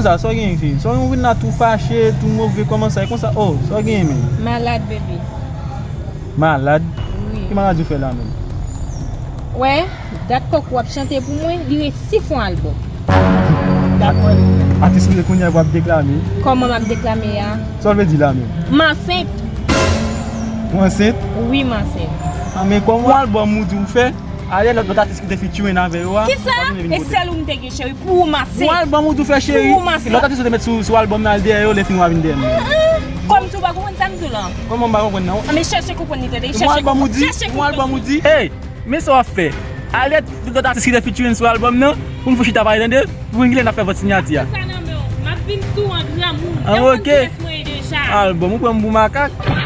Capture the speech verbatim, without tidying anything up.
Sa, sa w genyen, cheri? Sa w vin la tou fache, tou move, kòman sa? E konsa, oh, sa w genyen, menm? Malad, bebe. Malad? Wi. Ki maladi w fè la, menm? Wè, dat kòk w ap chante pou mwen, li resi fon albòm. Atis ou ye kounye a w ap deklame. Kòman m ap deklame a? Sa w vle di la, menm? M ansent. Ou ansent? Wi, m ansent. Ah, men kòman albòm ou di w fè? Alè lòt, lòt atis ki te featuring avè yo a. Kisa? E sèl ou m te gen, cheri, pou ou m ansent. Ou albòm ou tou fè, cheri. Pou ou m ansent. Lòt atis yo te met sou, sou albòm nan al dèyè yo, lè fin w a vin dèyè m. Kòm si w pa konprann sa m di w la. Kòman m pa konprann nan? A, men chèche konprann li tande. Ou albòm ou di, ou albòm ou di. Hey, men sa w ap fè. Alè tout lòt atis ki te featuring sou albòm nan, pou n fè chita pale tande, pou n gile n ap fè vòt sinyati a. Sa nan men w. M ap vin sou an granmoun. Ah, ok. Mwen deja. Albòm, ou pran m pou makak.